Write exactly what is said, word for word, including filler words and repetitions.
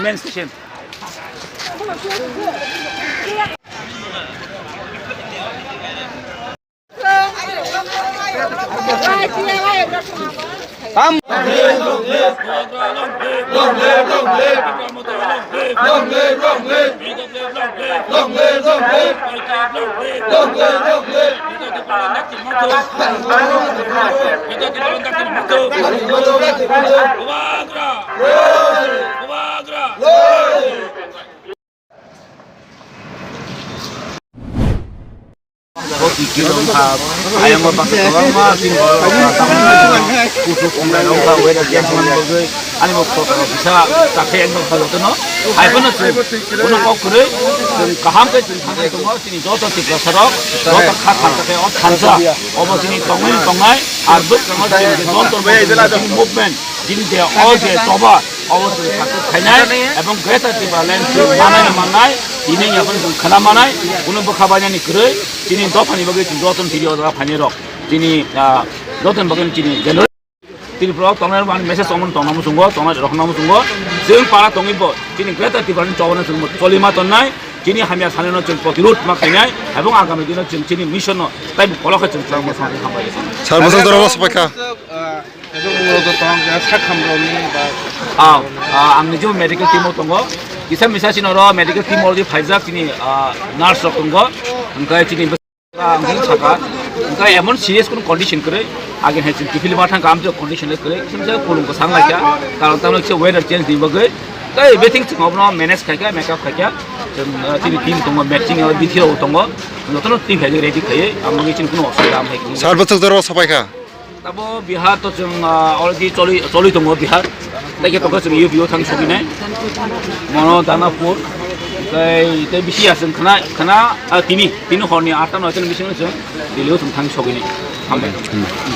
Main station. Tam. Ayang o baksa kwbangma chini borok rok tamo kuchuk wngkha, weather change wngkha bagwi ani bo photo rok kisa chakhe wngkha jotono. Hai phano chwng bono kok kwrwi chwng kaham khe chwng thangwi tongo, chini joto Tiprasa rok joto kha thansa khe o thansa obo chini tongwi tongnai. Ar bwskango chini joto chini movement, chini je o je choba, obo chwng success khainai, ebong Greater Tipraland chwng manai mannai, tini yaphang chwng khwna manai, kunu bwkha bainani kwrwi, chini dophani bagwi chwng jotono tini o jaga phainai rok, chini, ah, jotono bagwi chini general Tripura o tongnai rok ani message tongmani tongna muchungo, tongnai rok hwnna muchungo, chwng para tongwi bo, chini Greater Tipraland chobana chwng choli ma tonnai, chini hamya sanino chwng protirod ma khainai, ebong agami dino chwng chini mission no tei follow khe chwng chwng. Sir, bwswk jora o swphaikha. Ebo mungro to tong ya sakhamrokni ba. Ah, ah, ang nijebo medical team o tongo. Kisa misa chini oro medical team already phaijak chini, ah, nurse rok tongo. Hwnkhe chini, ah, ang saka. Hwnkhe emon serious kono condition kwrwi. Age hai chini kiphilma thangkha amtwi condition le kwrwi. Kisa misa kulung kwsang laikha. Karon tamo kisa weather change ni bagwi. Tei everything chwng obono manage khaikha, make up khaikha. Chwng, ah, chini team tongo, matching o bithi rok tongo. Jotono team hai ready khaiwi. Ang bagwi chini kono osubida am hai. Sir, bwswk jora o swphaikha. Tabo Bihar to chwng, ah, already choli, choli tongo Bihar. Tei khe tongkha chwng U P o thang sogwinai. Mono Danapur. Tei, tei bisi ya chwng khna, khna, ah, tini, tini horni atta noita ni bisingo chwng Delhi o chwng thang sogwinai. Hambai.